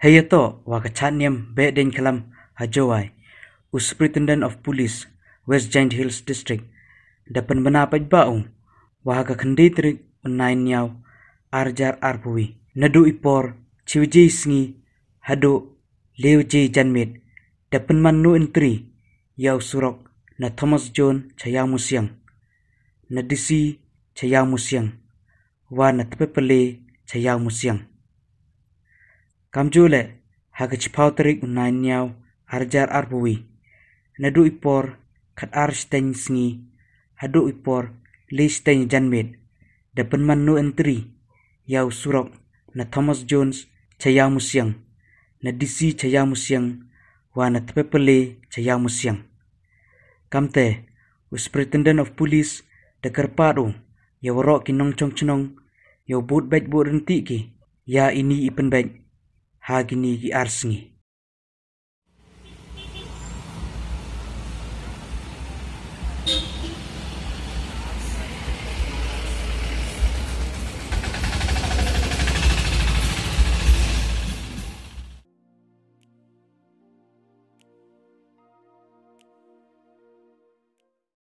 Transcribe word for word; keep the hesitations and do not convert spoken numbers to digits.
Hei ïa to wa ka chat niam beh deng kalam ha Jowai, u Superintendent of Police, West Jaintia Hills District, da pynbna paidbah u wa ha ka khyndai tarik u Nainiaw arjar arphew, naduh i por chiwjei sngi haduh lewjei janmiet, da pynman no entry ïa u surok na Thomas Jones cha Ïawmusiang, na D C cha Ïawmusiang, wa na Tpepale cha Ïawmusiang. Kamjooh leh, ha ka chiphaw tarik u Nainiaw arjar arphew, naduh i por khat ar shiteng sngi haduh i por le shiteng janmiet, da pynman no entry ïa u surok na Thomas Jones cha Ïawmusiang, na D C cha Ïawmusiang, wa na Tpepale cha Ïawmusiang. Kamte, u Superintendent of Police da kyrpad u ïa waroh ki nongchong chnong ïa u bud beit bud ryntih ki ïa ini i pynbeit ha kini ki ar sngi.